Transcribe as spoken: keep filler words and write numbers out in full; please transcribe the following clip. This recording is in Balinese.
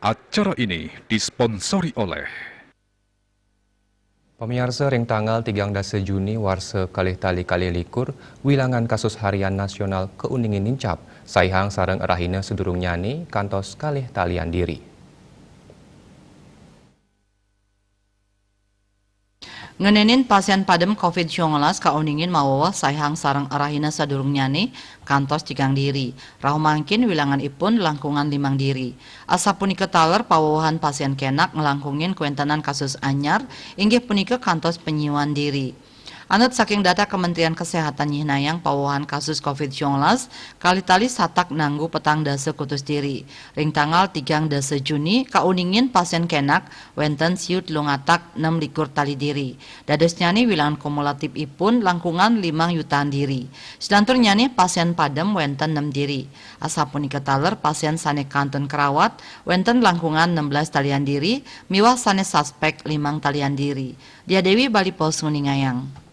Acara ini disponsori oleh Pamiarsa, ring tanggal tigang dasa Juni warsa kalih tali kalih likur, wilangan kasus harian nasional kauningin nincap, saihang sareng rahina sadurungnyane kantos kalih talian diri. Ngenenin pasien padem covid siangalas kauningin maweweh saihang sareng rahina sadurungnyane kantos tigang diri. Rauh mangkin wilangan ipun langkungan limang diri. Asapunika taler pawewehan pasien kenak nglangkungin kawentenan kasus anyar, inggih punika kantos panyiuan diri. Anut saking data Kementerian Kesehatan nyihnayang pawewehan kasus covid siangalas kalih tali satak nanggu petang dasa kutus diri. Ring tanggal tigang dasa Juni kauningin pasien kenak wenten siu telung atak nem likur tali diri. Dadosnyane wilangan kumulatif ipun langkungan limang yutaan diri. Selanturnyane pasien padem wenten nem diri. Asapunika taler pasien sane kantun karawat wenten langkungan enam belas talian diri miwah sane suspek limang talian diri. Dia Dewi Bali Post nguningayang.